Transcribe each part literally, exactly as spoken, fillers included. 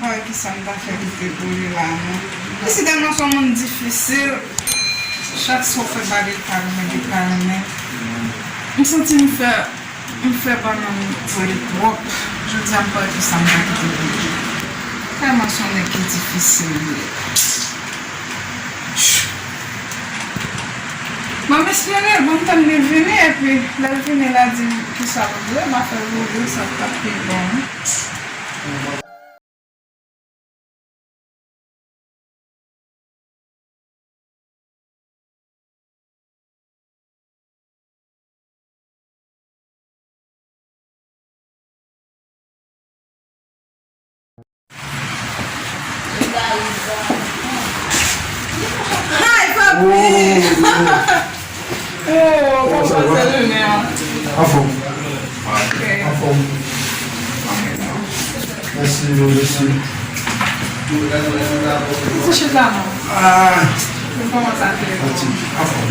Ay, kisa m ta fè kite pou li la, non? Li se tèlman se yon moun difisil. Chak swa w fè bagay pa renmen, li pa renmen. M santi m fè, m fè bannann pou li twòp. Jodi a, m pa wè kisa m ta kite pou li. Tèlman se yon nèg ki difisil li ye. Bon, m espere, bon, m tann li vini, epi lè l vini, l a di m kisa l vle, m a fè l vle, sa t ap pi bon. Hi, papi! Oh, kòman w pase jounen an? Anfòm. Ok. Anfòm. Mèsi, mèsi. Ti chita non. Ah. Kòman sa te ye? Anfòm. Anfòm,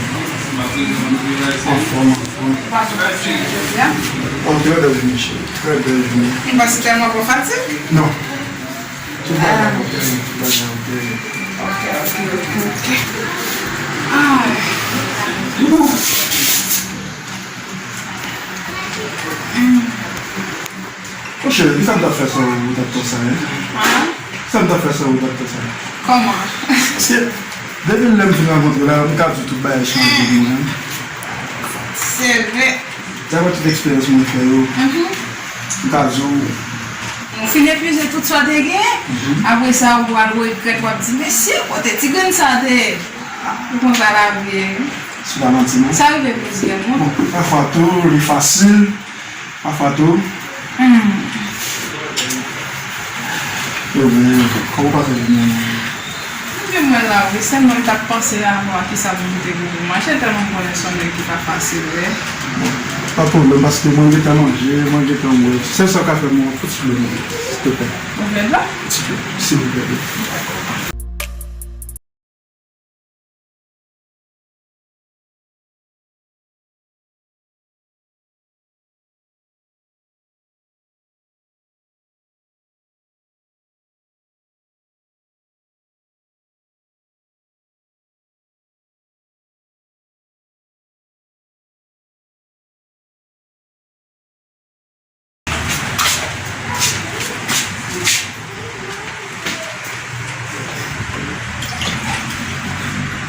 anfòm. Ou pa sou pati jodi a? Oh, trè bèl jounen, cheri. Trè bèl jounen. Ou pa sou tèlman gwo fatig? Non. Tout bagay ap byen, tout bagay ap byen. Ok, ok, ok, ok. Ah. Bon, cheri, kisa m t ap fè san ou t ap konsa, en? Ah? Kisa m t ap fè san ou t ap konsa? Kòman? Se, depi lè m fin rankontre w la, m ka di w tout bagay chanje pou mwen. Se vre. Daprè tout eksperyans mwen fè yo, mhm, m ka di w. Ou fin epuize tout sa w te genyen. Mhm. Apre sa, ou pral regrèt, w ap di, "Mesye, kote ti grenn sa te ye?" Ou konn sa lavi ye, wi. Se pa manti, non. Sa rive plizyè moun. Bon, pafwa tou, li fasil. Pafwa tou. Hmm. Yo, men, kòman w pase jounen an? Ebyen, mwen la, wi, sèlman m t ap panse avan a kisa pou m kite pou pou mache, tèlman m konnen se yon nèg ki pa fasil vre. Pa pwoblèm, paske mwen gentan manje, mwen gentan bwè. Sèl sa w ka fè mwen, yon ti dlo, silvouplè. Yon vè dlo? Yon ti dlo, silvouplè. Dakò.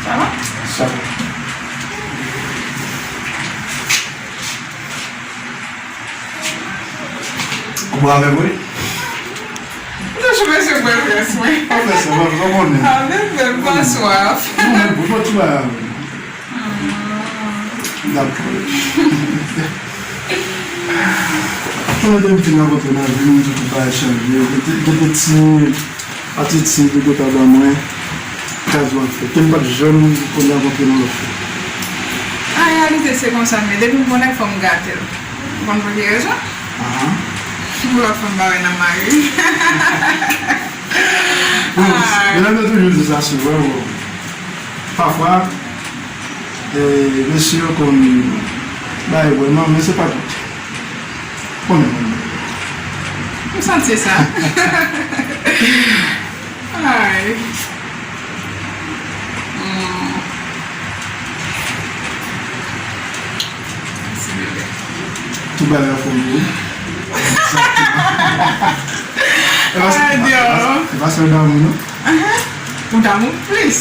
Sa va? Sa va. Ou bon avè m, wi? M te sou mesye bwè près mwen. Pa fè sa, pa, pa konnen. Ah, men, men, pa swaf. Non, men, bon, bon, ti bagay avè m. Dakò. Mwen, depi m fin rankontre w nan vi m, tout bagay chanje. Gen de, gen de ti atitid ou gentan ban mwen, ka di w anfèt, ke m pa t janm konn rankontre nan lòt fwa. An reyalite, se konsa m ye. Depi m konnen, fò m gate l. Ou konn pou ki rezon? Ahan. Pou lòt fanm pa wè nan mari. Bon, ay, medam yo toujou di sa souvan, bon. Pafwa, e, mesye yo konn bay vrèman, men se pa tout. Konnen, konnen. M santi sa. Ay. Hmm. Mèsi, bebe. Tout bagay anfòm wi. Egzakteman. E pa, ay, e pa, e pa sèl damou, non? Ahan. Ou damou plis.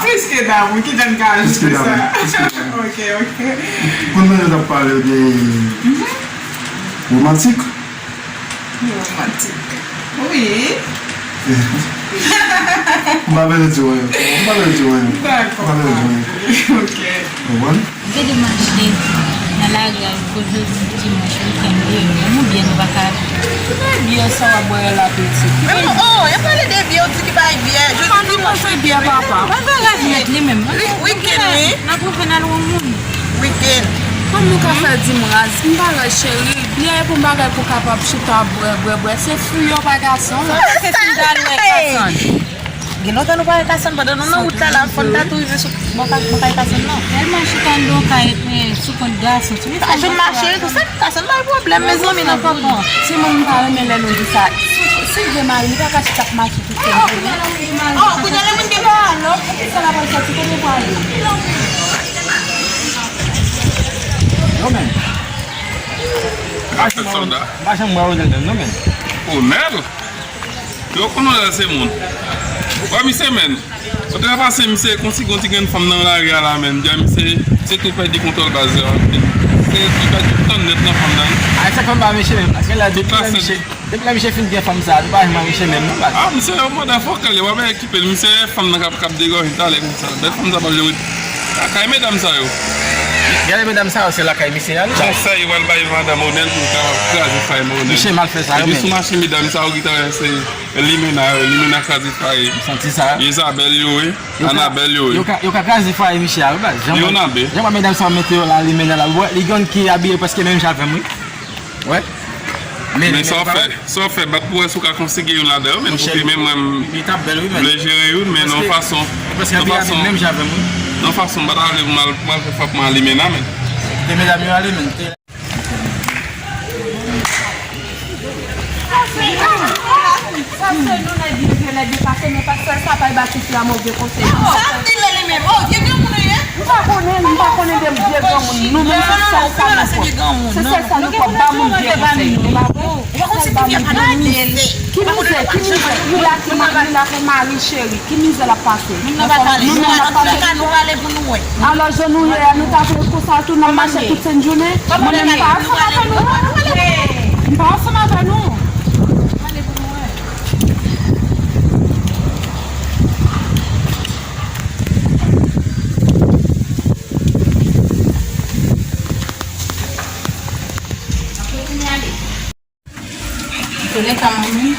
Plis ke damou, ki jan n ka ajoute sa? Plis ke damou, plis ke damou. Ok, ok. Konn nou t ap pale de, mhm, womantik. Romantik. Wi. M pa bezwen di w anyen. M pa bezwen di w anyen. Dakò. M pa bezwen di w anyen. Ok. Ou konprann? Gade m achte nan lari a, kote jodi dimanch, wikenn de, menm ou byen nou pa ka. Ki bèl byè sa w ap bwè la, pitit? Men, oh, y ap pale de byè, ou di ki bay byè. Jodi dimanch, se byè, papa. Mwen pa raz nèt li menm. Wi, wikenn, wi. N ap ouvri nan yon moun. Wikenn. Kòm nou ka fè di m raz, m pa raz cheri, byè e pou m bagay pou kapab chita bwè, bwè, bwè. Se fi yo pa gason. Sa se fi m ta al wè Kasann. Gen lontan nou pa wè Kasann, pandan nou nan wout la, la, fò n ta tou rive sou bò ka-, bò kay Kasann nan. Tèlman chita anndan yon kay, eh, sou kont gason. Pa janm mache, tou sa, Kasann bay pwoblèm, mezanmi, nan kankan. Timoun m pa renmen lè nou di sa. Li gen mari, li pa ka chita ap mache tout sèl li. Oh, kounye a lè moun gen mari. Alò, poukisa l ap al sòti? Kote l prale? Non, men. M pa janm wè Ronald menm, non, men. Ronald? Yo konn Ronald se moun. Wè, misye, men. Ou te pase misye konsi gon ti grenn fanm nan lari a la, men. Dja misye, se tou pèdi kontwòl baz la. Se tou pèdi tout tan nèt nan fanm nan. A, se fanm pa misye menm. Paske la, depi la misye, depi la misye fin gen fanm sa, nou pa janm wè misye menm, non, baz. A, misye, yon mòd fòkè, li wè, men, Pil misye fanm nan k ap, k ap degòje talè konsa. Bèl fanm sa pa jwe lakay medam sa yo. Gade medam sa yo, se lakay misye a li. Konsèy yo pral bay madanm Ronel pou l kapab kraze fay Ronel. Misye mal fè sa yo menm. Epi sou mache medam sa yo ki travèse limena yo, limena kraze fay. Ou santi sa? Jezabèl yo ye, Anabèl yo ye. Yo ka, yo ka kraze fay misye a wi baz. Jan wè medam sa yo mete yo la limena la. Li gen ki abiye prèske menm jan avè m wi. Wè. Men sa w fè, sa w fè, bat pou wè si w ka konsige youn ladan yo, men pou ke men mwen m vle jere youn, men nan fason, nan fason, nan fason m pa ta vle pou m al, pou m al fè frapman a limena, men. Kite medam yo ale, men. Sa se nou nèg leve, nèg depase, men pastè sa pa ba tifi a move konsèy. Sa m di l la li menm. Oh, vye granmoun ou ye? M pa konnen, m pa konnen de vye granmoun. Nou menm se sèl sa nou kòb. Se sèl sa nou kòb. Ba moun vye konsèy. Nou pa vre? Ou pa konn si tifi a pa nan mizè. Ki mizè, ki mizè? Li la ki ma-, li la fè mari cheri. Ki mizè l ap pase? Nou menm n ap pale. Nou menm n ap pale. Antouka, nou pale pou nou wè. Alò, jan nou ye a, nou ta vle konsa tou, n ap mache tout senn jounen. Mwen menm, m pa ansanm avè nou. M pa ansanm avè nou. Kote ka manmi?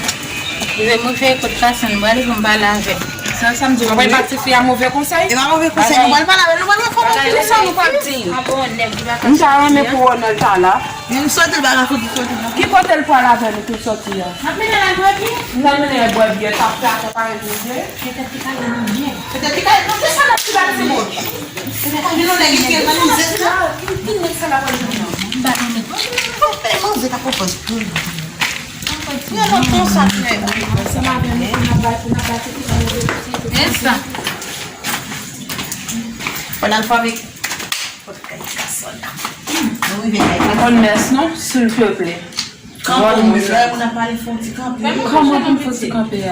Li vle move kot Kason, m prale pou m pale avè l. Sa, sa m di w. Mwen pa ti fi a move konsèy? E pa move konsèy, nou pral pale avè l, nou pral wè kòman. Tout sa nou pral di. M ta renmen pou Ronald ta la. Menm soti l pa ka fout soti non. Ki kote l pral avè nou pou soti a? N ap mennen l al bwè byè. N al mennen l al bwè byè, t ap fè akonpaye nou byen. Petèt li ka jwenn nou byen. Petèt li ka, non, se sa n ap di ba timoun. Petèt li ka jwenn nou nèg ki gen manzè sa. Ki, ki nèg sa la pral jwenn non? M pa konnen. Fòk fè manzè ta konprann. Yon lòt konsa, frè. Ansanm avè nou, n ap bay, n ap bay ti fi sa nou. E sa. Fò n al fò avèk. Ou konn mès nou, silvouplè. Kanpe, moun lè moun ap pale fò ti kanpe. Kòman pou m fò ti kanpe a?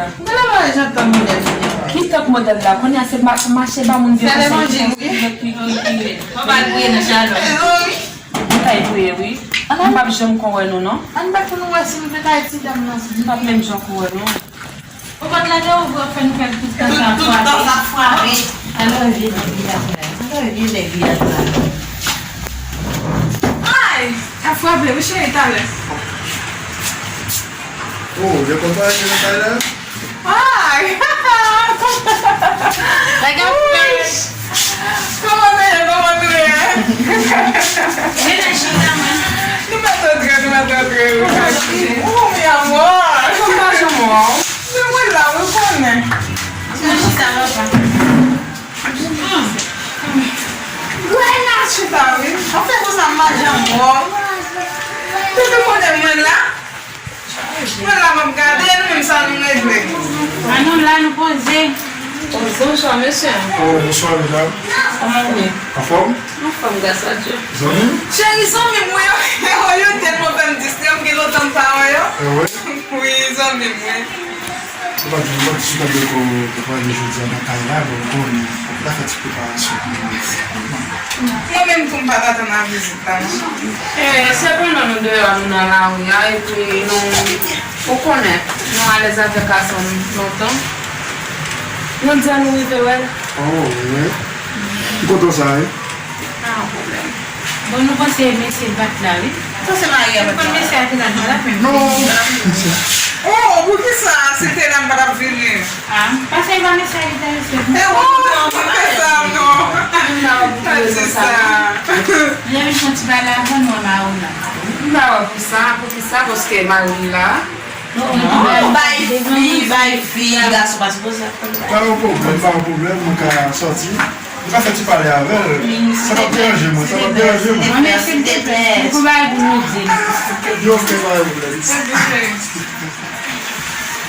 Ki tank modèl la? Kounye a se ma-, mache ba moun vye konsèy. Fè levanjil, wi. Ki, ki, ki, ki. Fò ba l priye nan chalè. Mwen kay priye wi. M p ap janm kon wè nou non. Ann bat pou nou wè si nou te kay ti dam nan. M p ap menm jan kon wè nou. Ou pa t lage ou vre fè nou fè tout tan sa frape. Tout tan sa frape. Alò vye nèg li ap la. Alò vye nèg li ap la. Ay! Ap frape wi cheri talè. Oh, gen konpa gen nan kay la? Ay! Bagay frèch! Kòman nou ye? Kòman nou ye? Vin nan chita mwen. Nou mèt antre, nou mèt antre. Oh, mi amor! Kòman nou ye? Se mwen la, ou konnen. Vin nan chita, papa. Gwen nan chita, wi. Anfen, konsa, m pa janm wè w. Tout moun konnen mwen la. Mwen la m ap gade, nou menm sa nou regle. A nou la, nou poze. Bonswa, mesye. Oh, bonswa, medam. Kòman w ye? Anfòm? Anfòm, gras a Dye. Zanmi? Cheri, zanmi m wi yo. Yo tèlman fè m distrè, m gen lontan m pa wè yo. Eh wi? Wi, zanmi m wi. Ou pa di, ou pa di sou tablo ke w, ke w prale jodi a nan kay la, bon, ou konnen, ou ta fè ti preparasyon pou nou. Mwen menm tou, m pa t atann a vizit la, non. E, sepandan, nou deyò, nou nan lari a, epi nou, ou konnen, nou alèz avèk Kason lontan. Nou di a nou rive wè l. Oh, wi. M kontan sa, wi. Pa yon pwoblèm. Bon, nou panse mesye bat la, wi. Sa se mari a bat la. Konn mesye a te la nan la pen. Non. Oh, poukisa se te la m pa t ap vini? Ah, paske e pa mesye a ki te mesye. E oh, non, pa fè sa, non. Pa di sa. Lè m fè yon ti bagay avan nou wè mari w la. M pa wè pou sa, poukisa, paske mari m la. Bay fi, bay fi, gason pa sipoze ap konn. Pa yon pwoblèm, pa yon pwoblèm, mwen ka sòti. Mwen ka fè ti pale avè l. Sa p ap deranje mwen, sa p ap deranje mwen. Mwen mèsi, silvouplè. Pou bagay pou nou di. Yo, ok, pa yon pwoblèm.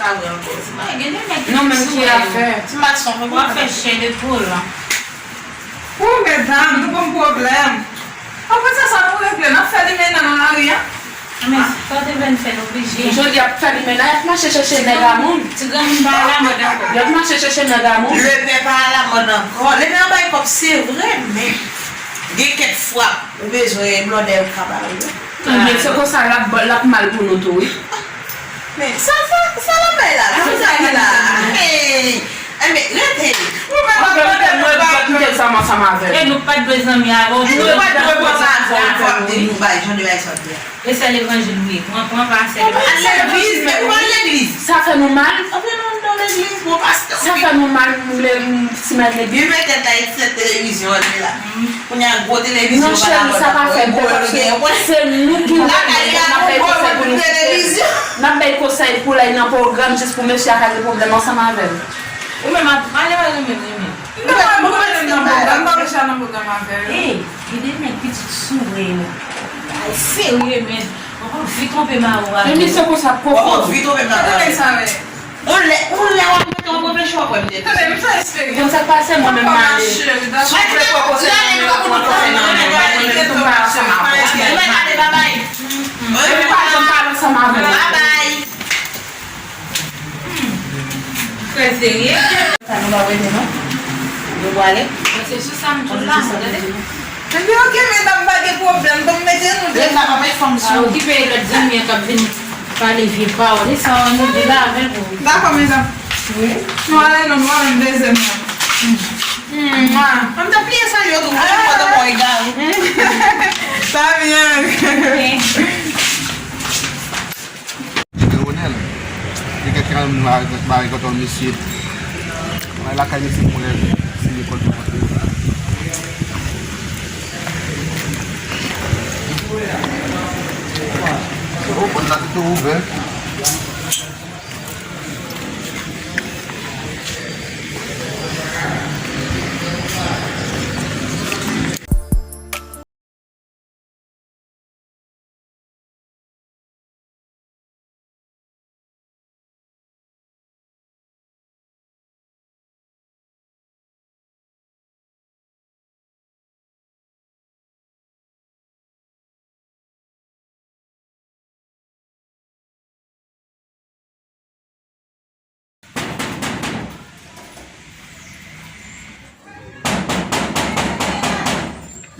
ka wè ankò. Ti bagay, gen de nèg ki Non, men ki sou afè? Ti mason, w ap fè chè de poul. Ou medam, nou ban m pwoblèm. Apre sa, sa nou regle, n ap fè limena nan lari a. Men, sa w te vle n fè, n oblije. Jodi ap fè limena, y ap mache chèche nèg a moun. Ti granmoun pa alamòd ankò. Y ap mache chèche nèg a moun. Lepè pa alamòd ankò. Lepè an bay kòb, se vre, men gen kèk fwa, ou bezwen blòdè yo ka ba ou yo. Men se konsa l ap, l ap mal pou nou tou, wi. Men, sa, sa, sa l ap bay la, la, sa l ap bay la. Hey! Enben, rete. Ou menm ap mande nou pa kite zanmi ansanm avè l. E nou pa t dwe zanmi avè w. E nou pa t dwe zanmi avè w, fò m di nou bay, jan de bay sòt la. E sè levanjil ou ye. Pran, pran pa sè levanjil. Al legliz, men ou al legliz. Sa fè nou mal. Anpil moun nan legliz, bon pastè. Sa fè nou mal, m le, m, si m al legliz. Li mete tèt la, li sèt televizyon an la. Kounye a gwo televizyon. Non, cheri, sa pa fè byen, paske se nou ki lakay la, n ap bay konsèy pou li. N ap bay konsèy pou l al nan pwogram jis pou mesye a ka gen pwoblèm ansanm avè l. Ou menm ap pale, pa renmen, renmen. M pa renmen nan pwogram, m pa vle sa nan pwogram avè l. Ey, gen de nèg pitit soure yo. Ay, serye, men. Ou konn vit twonpe mari w avè l. Men misye konsa pwofon. Ou konn vit twonpe mari w avè l. Ou lè, ou lè w ap mete yon pwofesyon w ap wè m depi. Tande, m fè eksperyans. Konn sa k pase, mwen menm m ale. Mwen pa janm pale ansanm avè l. Mwen pa janm pale ansanm avè l. Bye bye. Trè serye. Sa nou pa prete non. Nou pwale. Mwen se sou sa m tou la, tande. Epi oke, medam, pa gen pwoblèm, ban m mete nou de. Rèd la pa bay fanm sou. Okipe lòt zanmi an k ap vin pale vye pawòl. E sa nou di la avè l pou. Dakò, medam. Wi. Nou ale non, nou ale dezyèm nan. Hmm. Ah, an ta pliye sa yo tou. Mwen mwen mwen egal. Sa byen. Leonel, gen kèk kal mari kòtòl mesye. Mwen lakay mesye pou lè si lekòl pou kote. Oh, pòt la te tou ouvè.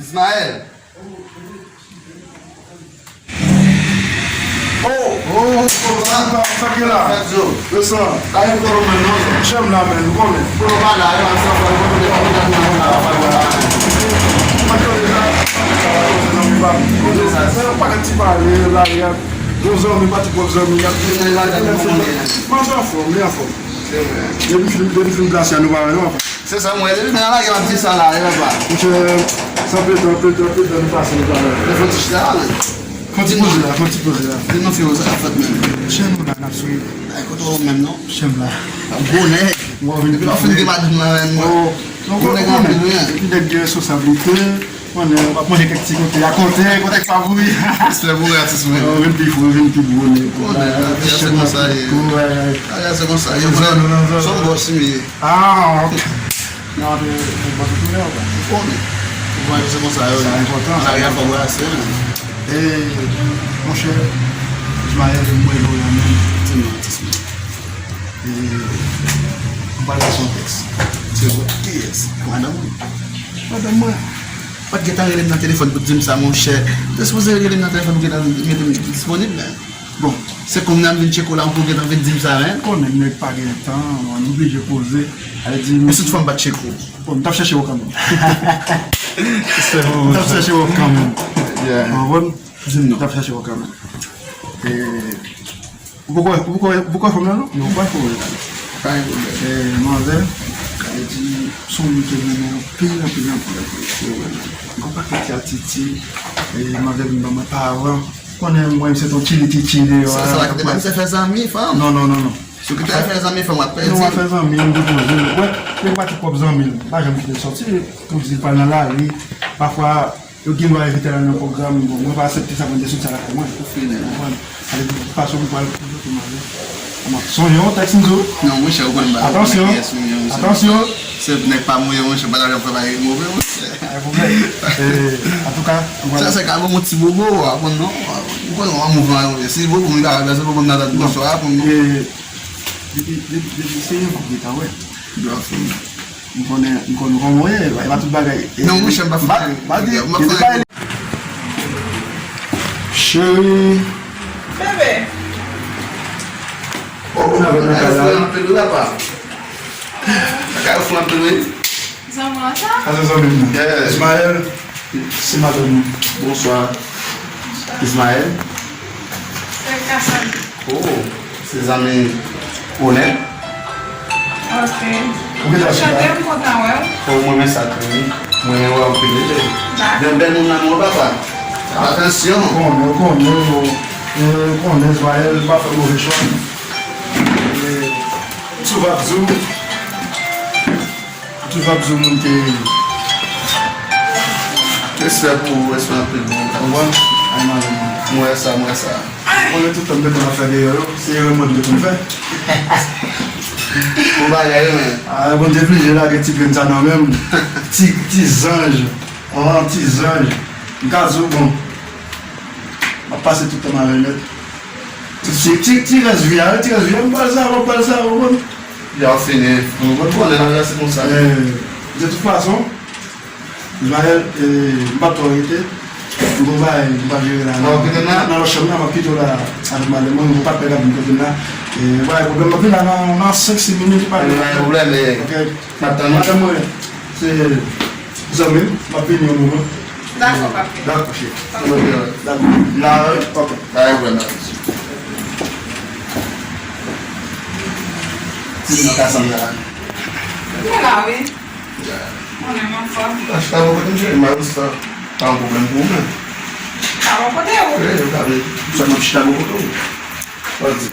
Ismaël. Oh! Oh, oh, oh, sa, sa ki la? Yo, sa. Sa e pwoblèm non. Chèm la, men, nou konnen. Pou nou pa la, yo, ansanm, pou nou pa la, pa la. Mwen konnen sa. Sa va koze nan mi pa. Koze sa. Se yon pakèt ti pale, la, y a yon zanmi, pa ti pwòp zanmi, y a. Mwen anfòm, mwen anfòm. Se vre. Depi fim, depi fim Glacia nou pa wè non. Se sa mwen, depi nan lage m ap di sa la, e papa. Monchè, san pete, pete, pete, nou pase nou pa wè. Lè fò ti chita la, men. Fò ti poze la, fò ti poze la. Di nou fi sa fèt menm. Chè nou la, n ap swiv. Ay, kote w menm non? Chè m la. Gwo nèg. Depi lè w fin gen madanm nan menm. Gwo nèg anpil wi. Epi nèg gen responsablite. Konnen, w ap manje kèk ti kote akote, kote k pa pouri. Respè pou atis mwen. Ou vin pi fou, ou vin pi gwo nèg. Konnen, atis se konsa ye. Atis se konsa ye. Son bòs m ye. Ah, ok. Non, te, te bòs ou tounen ou pa? Ou konnen. Ou konnen se konsa yo. Sa enpòtan. Sa gen fò brase. E, monchè, Ismaël, mwen lo la menm. Di nou atis mwen. E, m pral lese yon tèks. Se vre. Kiyès? Madanm mwen. Madanm mwen. Pa t gentan rele m nan telefòn pou di m sa, monchè. Ou te sipoze rele m nan telefòn pou gentan mete m disponib, men. Bon, se kòm nan vin tcheke w la, ou pou gentan vin di m sa, men. Konnen nèg pa gen tan, nou blije poze. Ale di m. E si tout fwa m pa t tcheke w? Bon, m t ap chèche w kanmenm. M t ap chèche w kanmenm. Yeah. Ou konprann? Di m non. M t ap chèche w kanmenm. E, Ou poko, ou poko, ou poko fè m nan non? Non, ou pa fè m nan. Pa gen pwoblèm. E, manzè, ka di, se yon moun ke m renmen anpil, anpil, anpil, anpil. Se vre. Yon pakèt ti atitid, e, manzè vin ban mwen pa avan. Konnen mwen, se ton chili chichi deyò a. Sa, sa la kite m se fè zanmi, fanm. Non, non, non, non. Si w kite fè zanmi, fanm, w ap pèdi. Non, w ap fè zanmi, m depoze l. Wè, se pa ti pwòp zanmi l. Pa janm kite l sòti. Pou di l pral nan lari. Pafwa, Yo gen dwa envite l al nan pwogram, bon, mwen pa aksepte sa, mwen te soti a lakay mwen. Ou fini. Ou konprann? Sa vle di, fason m pral toujou tou male. Kòman? Sonje yon tèks m di w. Non, monchè, ou konn ba. Atansyon, atansyon. Se nèg pa mouye, monchè, pa ta fè bagay move, monchè. Pa gen pwoblèm. E, antouka, sa, se ka ban m yon ti bobo, ou konn non? Ou konn yon mouvman, si bobo m ka fè, se bobo m nan tèt bòs ou a, konn non? E, depi, depi, depi se yon bobo m ta wè. Dwa fini. M konnen, m konnen kòman w ye, e pa tout bagay. Non, monchè, m pa fè. Ba, ba di, m pa fè. Cheri. Bebe. Oh, ou nan kay la wi. Anpil wi, papa. Kay ou fou anpil wi. Zanmi w sa? Sa se zanmi m nan. Yes. Ismaël, se madanm mwen. Bonswa. Ismaël. Se Kasandra. Oh, se zanmi Onèl. Ok. Ou gentan chita? Enchanté, m kontan wè w. Oh, mwen menm sa tou wi. Mwen renmen wè w anpil wi. Dakò. Gen bèl moun nan men w papa. Atansyon. Konnen, konnen, e, konnen Ismaël pa fè move chwa. E, sou Vapzou. Toujou ap di yon moun ke. Respè pou ou, respè anpil pou ou. Konprann? Ay, madanm mwen. Mwen wè sa, mwen wè sa. Ou konnen tout tan m te konn ap fè deyò yo, se erè mwen m te konn fè. Bon bagay, wi, men. Ah, Bondye blije lage ti grenn sa nan men m. Ti, ti zanj. Oh, ti zanj. M ka di w, bon. M ap pase tout tan m avè l nèt. Ti, ti, ti rès vi a, ti rès vi a, m pral sa, m pral sa, ou konprann? Lè w fini, ou konn konnen nan rès konsa. Eh, de tout fason, Ismaël, eh, m p ap twò rete. M gon bagay m pral jere la. Nan, nan lòt chanm nan, m ap kite w la avèk madanm mwen, m gon patnè k ap vin kote m la. Eh, m pa gen pwoblèm, m ap vin la nan, nan senk, sis minit, pa gen pwoblèm. Ok. M ap tann ou. Madanm mwen. Se zanmi m, m ap vini yon moman. Dakò, papi. Dakò, cheri. Dakò. La, wi? Ok. Bay yon grenn la. Ti nan kay sa m la. Mwen la, wi. Mwen menm anfòm. Achita bò kote m, cheri, m a wè si sa pa yon pwoblèm pou ou menm. Pa bò kote ou? Wi, ou ka vin sèlman chita bò kote ou. Sa w di?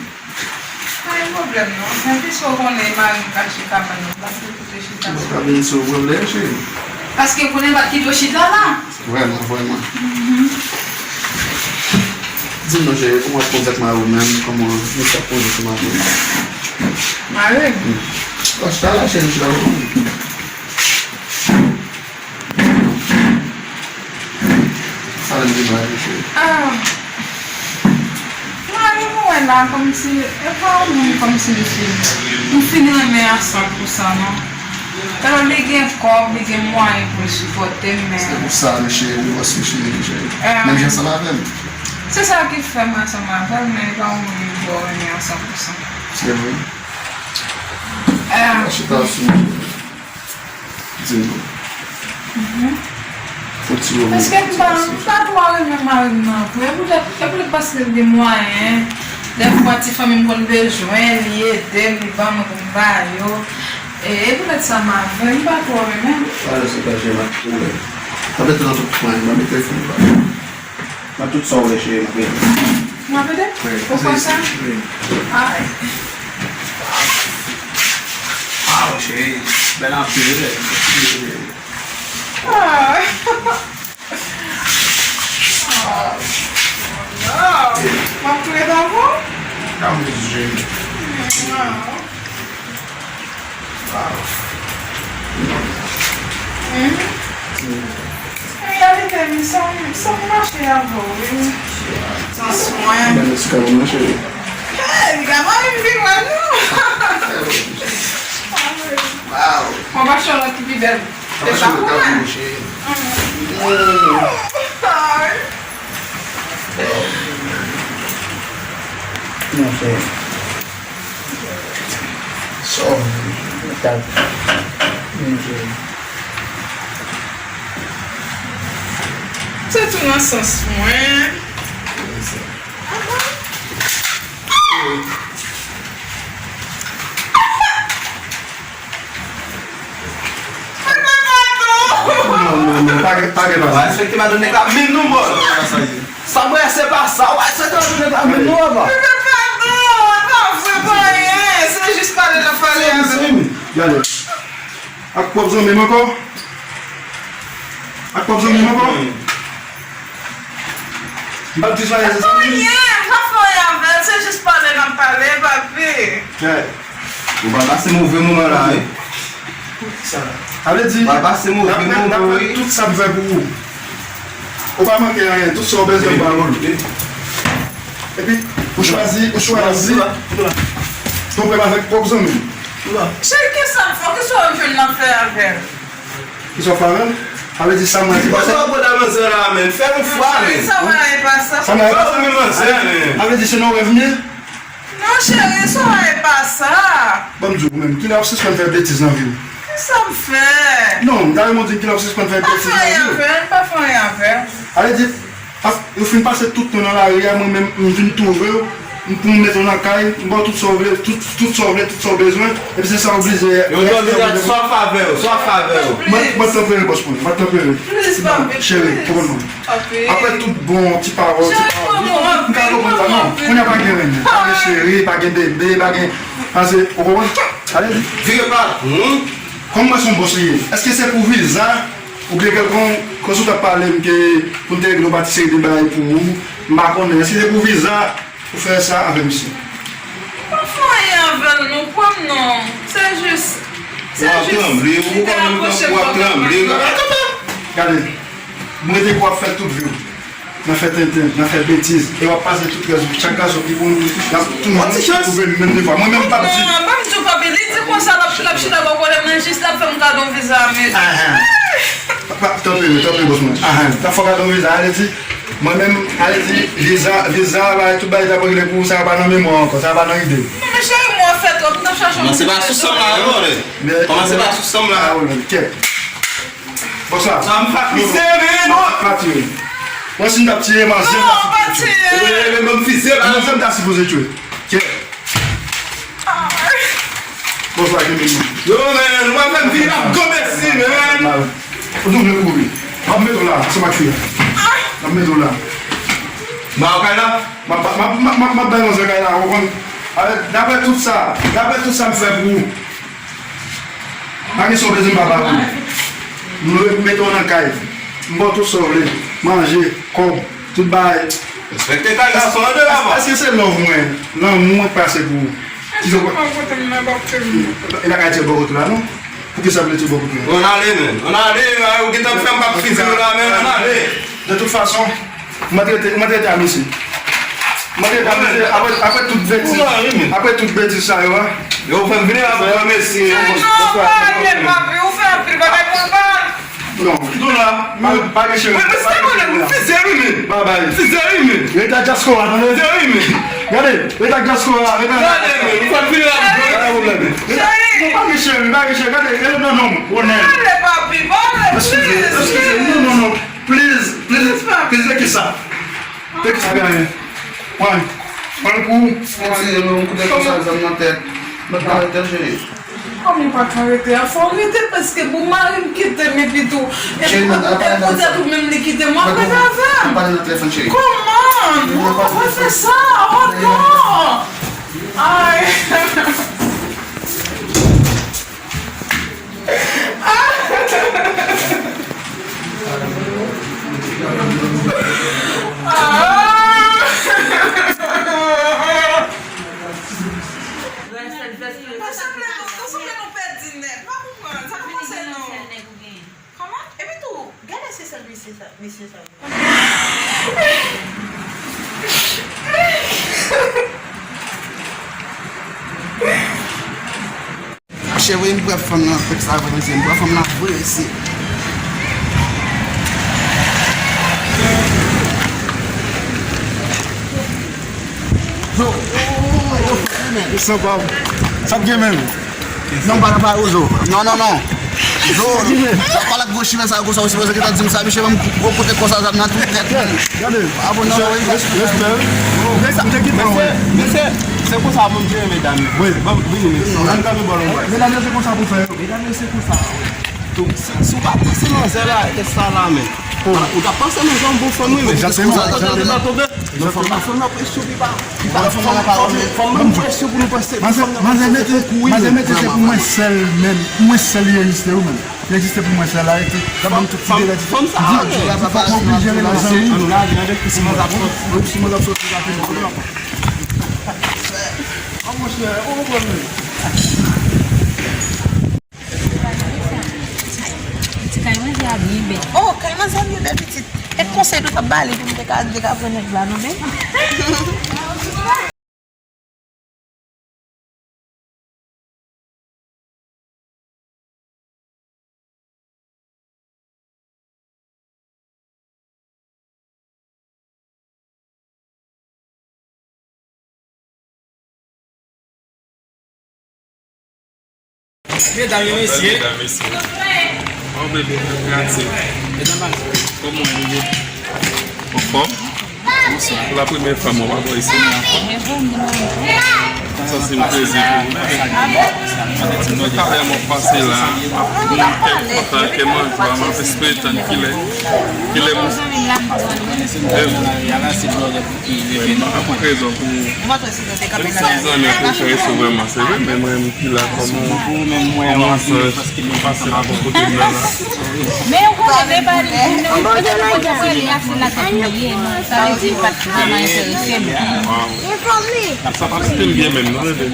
Pa gen pwoblèm non. Men piske w konnen mari m ka chita, mwen menm, paske kote chita. Ou ka vin sou pwoblèm, cheri. Paske konnen m pa t kite w chita la. Vrèman, vrèman. Di m non, cheri, kòman w ap konn sa k mari w menm? Kòman misye ap konn sa k mari w? Mari m? Wi. Bon, chita la, cheri, chita la. Sa vle di mari, cheri. Ah. Mari m, ou wè la, kòmsi, e pa yon moun kòmsi m fin, m fin renmen a san pou san non. Talè li gen kòb, li gen mwayen pou l sipòte m, men se pou sa, mesye, ou bòs, mesye, mesye. Menm jan ansanm avè m. Se sa ki fè m ansanm avè l, men li pa yon moun m twò renmen a san pou san. Se vre. Chita sou, di m non. Fon ti moman. Paske m pa, m pa twò renmen mari m nan vre. E poutèt, e poutèt paske l gen mwayen. Dèfwa ti fanmi m konn bezwen, li ede m, li ban mwen pou m ba yo. E, e poutèt sa m avè l, m pa twò renmen. Alò, se pa jè m ap twouve. Sa fè tan nan tout pwen, m ap mete fon ba. Mwen tout sa w wè, cheri, m ap ede. M ap ede? Wi, ou kwè sa? Wi. Ay. Waw, cheri, bèl anpil, wi. Ah. Ah. Non. M ap ret avè w? Ka m jis jwenn. Non. Waw. Realite, m sanm, m sanm mache avè w, wi. Sans mwen. Mwen eskalon nan, cheri. Hey, li ka mande m pi lwen, non. Waw. Mwen pa chè lòt ki pi bèl. E pa pou mwen. Ay. Non, cheri. Sòm. Tal. Mwen, cheri. Se tou nan sans mwen. Non, non, non, pa gen, pa gen bagay. Respekte madanm nèg la, men nou, bòs. Sa m wè se pa sa, w wè se tan jounen ta menm non papa. Pepe, padon, e pa vre, pa anyen, se jis pale n ap pale avè w. Gade. Ak pwòp zanmi m ankò? Ak pwòp zanmi m ankò? M p ap di sa, se zanmi m. Anyen, m pa fè anyen avè l, se jis pale n ap pale, papi. Ou pa pase move moman la, wi. Sa vle di, n ap fè tout sa m fè pou ou. Ou pa manke anyen, tout sa w bezwen m ba ou l. Epi, ou chwazi, ou chwazi twonpe m avèk pwòp zanmi m. Cheri, kisa m fè w? Kisa w jwenn nan fè avè l? Kisa w fè avè l? Sa vle di sa m wè se pa sa. Poukisa w pran manzè la, men? Fè yon fwa, men. Sa w wè e pa sa. Sa m wè e pa sa. Sa w wè manzè, men. Sa vle di se nan rèv m ye? Non, cheri, sa w wè e pa sa. Ban m di w menm, kilè w ap sispann fè betiz nan vi w? Kisa m fè? Non, m ta renmen w di m kilè w ap sispann fè betiz nan vi w. Pa fè anyen avè l, pa fè anyen avè l. Ale di, ap, ou fin pase tout tan nan lari a, mwen menm, m vin twouve w, m pou m mete w nan kay, m ba w tout sa w vle, tout, tout sa w vle, tout sa w bezwen, epi se sa w oblije. Yo, yo, yo, sa w fè avè yo, sa w fè avè yo. Mwen, mwen tanpri, bòs mwen, mwen tanpri. Cheri, pran non. Apre tout bon ti pawòl, ti pawòl, m ka konprann sa, non. Kounye a pa gen renmen, pa gen cheri, pa gen bebe, pa gen, pase, ou konprann? Ale di. Vire pa. Kòm mwen se yon bòs li ye, èske se pou viza oubyen kèlkonk, kòm si w t ap pale m ke pou m te regle yon pa ti seri de bagay pou ou, m pa konnen, èske se pou viza ou fè sa avè misye? M pa fè anyen avè l non, kwè m non. Se jis, se jis li te apwoche m nan kòmantè. Gade, m rete pou w ap fè tout vi w nan fè tenten, nan fè betiz, e w ap pase tout rès ou, chak gason ki pou nou, y ap toujou twouve nou menm defwa. Mwen menm m p ap di. Non, ban m di w, papi, li di konsa, l ap, l ap chita bò kote m nan, jis l ap fè m kado yon viza Amerik. Ahan. Pa, pa, tanpri, tanpri, bòs mwen. Ahan. L ap fè w kado yon viza, ale di, mwen menm, ale di, viza, viza, bagay, tout bagay t ap regle pou ou, sa pa nan memwa ankò, sa pa nan ide. Non, men cheri, mwen fè twòp, m t ap chache yon... Kòmanse pa sou sanm la, non, men. Kòmanse pa sou sanm la. Ah, wi, men, kèt. Bòs la. Sa m pa tire, men non. Pa tire. Mwen si m t ap tire, manzè m ta sipoze tire. Manzè m ta sipoze tire. Kè. Bòs la kenbe m. Yo, men, ou pa fè m vin ap gwo mèsi, men. Ou tou vle kouri. M ap mete w la, se pa kriye. M ap mete w la. Ba, ou kay la? M ap, m ap, m ap, m ap, m ap bay manzè kay la, ou konprann? Avèk, daprè tout sa, daprè tout sa m fè pou ou. Pa kesyon bezwen m pa ba ou. M mete w nan kay. M ba w tout sa w vle. Manje, kòb, tout bagay. Respekte kay gason an de lavan. Èske se love mwen, lanmou mwen k pase pou ou? Ki sa w pa kote m nan, pa kote m nan. E pa kay ti bò kote la non. Poukisa w vle ti bò kote la? Ann ale, men. Ann ale, ou gentan fè m pa fizi nou la, men ann ale. De tout fason, ou maltrete, ou maltrete a mesye. Ou maltrete a mesye, apre, apre tout betiz, apre tout betiz sa yo a. Yo, ou fè m vini la pou mèsi. Non, pa ale, papi, ou fè anpil bagay pou m pa. Non. Kite w la. Pa, pa gen cheri. Men, men, se konnen m fizye wi, men. Babay. Fizye wi, men. Rete ak dyaspora, tande? Fizye wi, men. Gade, rete ak dyaspora, rete ak... Gade, men, ou fè m vini la pou... Pa gen pwoblèm. Cheri. Non, pa gen cheri, pa gen cheri. Gade, rete nan non m, Ronel. Pa ale, papi, pa ale, please. Eskize, eskize. Non, non, non. Please, please, please, de kisa? De kisa, gade? Pran, pran l kou. Mwen tire nou yon kout de konsa zam nan tèt. Mwen pa rete cheri. Kòm ou pa ka rete a, fò w rete, paske bon mari m kite m epi tou. Epi poutèt ou menm li kite m, w ap rete avè m. Kòman? Ou pa fè sa? Oh non! Ay! Paske nou, nou sanble nou pèdi nèg. Pa konprann, sa kòmanse non. Kòman? Epi tou, gade se sèl mesye sa, mesye sa yo. Monchè, vre m pran fanm nan, pèp sa vre, mesye, m pran fanm nan vre, mesye. Yo, yo, yo, yo, frè, men. Yo, sanba, sa k gen menm? Non, pa, pa, Ozo. Non, non, non. Zo, w ap pale ak gwo chimè sa yo konsa, ou sipoze gentan di m sa, mesye, ban m gwo kote konsa, zam nan tout tèt. Gade, gade. Abo nan, wi. Respè. Mesye, mesye, se konsa moun jere medam yo. Wi. Ban m vini, mesye. Ann kanpe bò lòt bò. Medam yo, se konsa pou fè yo. Medam yo, se konsa. Donk, si, si w pa panse manzè la, kè sa la, men. Ou ta panse manzè yon bon fanm, wi, men. Egzakteman, egzakteman. Non, fanm nan, fanm nan prese, li pa, li pa, fanm nan pa, fanm nan prese pou nou panse, manzè, manzè mete, manzè mete se pou mwen sèl menm, pou mwen sèl li egziste wi menm. Li egziste pou mwen sèl la, epi l ap ban m tout ide la, di, di, di, fòk mwen oblije rele zanmi. An nou lage avèk ti manzè ap sòti, ti manzè ap sòti la, ti manzè ap sòti. Oh, monchè, ou konprann wi. Ti kay manzè a byen bèl. Oh, kay manzè a byen bèl, pitit. E konsèy nou t ap ba li pou m te ka, te ka pran nèg la, non, men. Medam e mesye. Medam, mesye. Oh, bebe, grazie. Medam, kòman w ye, bebe? Anfòm? Pou la premyè fwa mwen pa bò isi. Sa se yon plezi pou mwen. Mwen pa wè mwen pase la, mwen te kontan ke mwen jwa, mwen ap espere tann kilè, kilè pou, mwen pa pou rezon pou, pou se zanmi pou fè resevwa mwen, se vre, men mwen menm ki la kòman, kòman sa pase la bò kote m nan la. Men ou konnen depi li vin, ou konnen depi li vin, li ase lakay mwen ye, non, sa vle di li pa t vrèman enterese m. Sa pa t fin byen menm, non, bebe.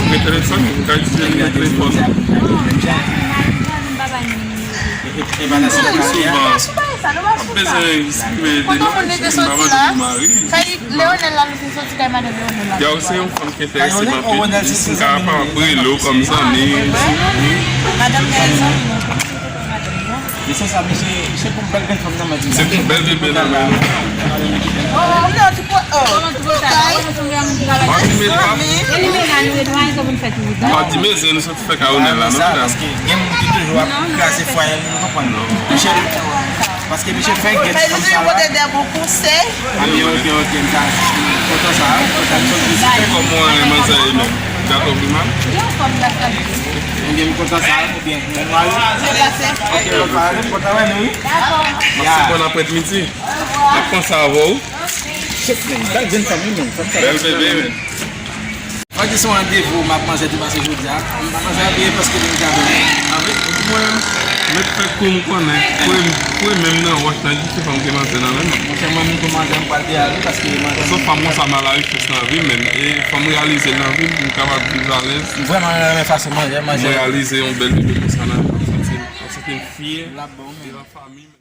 Mete telefòn, mwen ka itilize telefòn. Souvan, ap bezwen esprime de non, si m pa mande pou mari. Leonel la, nou fin soti kay madanm Leonel la. Yaw se yon fanm ki enterese m anpil. Si m ka pa rele w kòm zanmi. Madanm Leonel, zanmi mwen, kòm si se madanm mwen. Se sa, misye, se pou bèl grenn fanm nan, mwen di. Se pou bèl bebe nan men nou. Oh, non, tu peux. Oh, tu peux. Mwen di, men li pa. Mwen di, men zen nou sot fè kawonèl la, non, medam? Paske gen moun ki toujou ap kraze fwaye nou, nou konprann. Misye, paske misye fè gèt fanm sa la. Mwen te de bon konsèy. Ah, men ok, ok, m ta kontan sa, m kontan sa. Kòman manzè ye menm? Gato pi mal? Ebyen, m kontan sa, ebyen, mwen mari. Ok, mwen mari, m kontan wè nou, wi. M ap sou pon aprèmidi. M ap panse avè w. Shit, man. Bèl jenn fanm, wi, man. Fanm sa. Bèl bebe, wi. Mwen di se yon randevou, m ap manzè tou pase jodi a. M pa manzè anpil paske deja dòmi. Avèk mwen, mèt fè kou m konnen. Kwe, kwe menm nan wòch nan, di se fanm ke manzè nan menm. Monchè, mwen menm tou manzè m pral deyale paske manzè. Sou fanm konsa m a la richès nan vi m, men. E fò m reyalize l nan vi m pou m kapab viv alèz. M vrèman renmen fason manzè, manzè. Mwen reyalize yon bèl bebe konsa nan vi m, m santi m, m santi m fyè de la fanmi m.